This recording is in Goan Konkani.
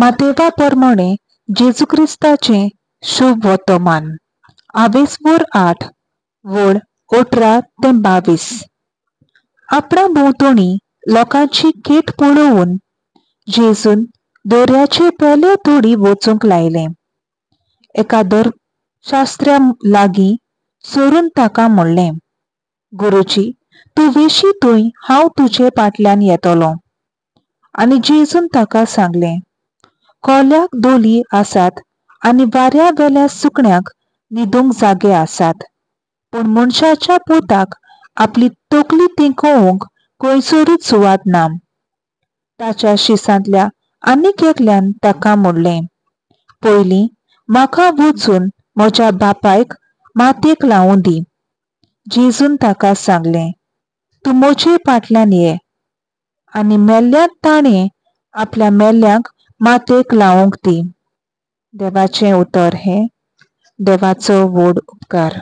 मातेवा परमणें जेजू क्रिस्ताचें शुभ वर्तमान. आवेसवोर 8 वळ 18 ते 22. आपणा भोंवतणी लोकांची केट पळोवन जेजून दर्याचे पेले तोडी वचूंक लायलें. एका धर्मशास्त्र्या लागीं सरून ताका म्हणलें, गुरुजी, तूं वेशी थंय हांव तुजे फाटल्यान येतलो. आनी जेजून ताका सांगलें, कोल्याक दोली आसात आनी वाऱ्या वेल्या सुकण्यांक न्हिदूंक जागे आसात, पूण मनशाच्या पुताक आपली तकली तेंकोवंक खंयसरूच सुवात ना. ताच्या शिसांतल्या आनीक एकल्यान ताका म्हणलें, पयलीं म्हाका वचून म्हज्या बापायक मातयेक लावूं दी. जेजून ताका सांगलें, तूं म्हजे फाटल्यान ये आनी मेल्ल्यांत ताणें आपल्या मेल्ल्यांक मातयेक लावंक दी. देवाचें उतर हें देवाचो व्हड उपकार.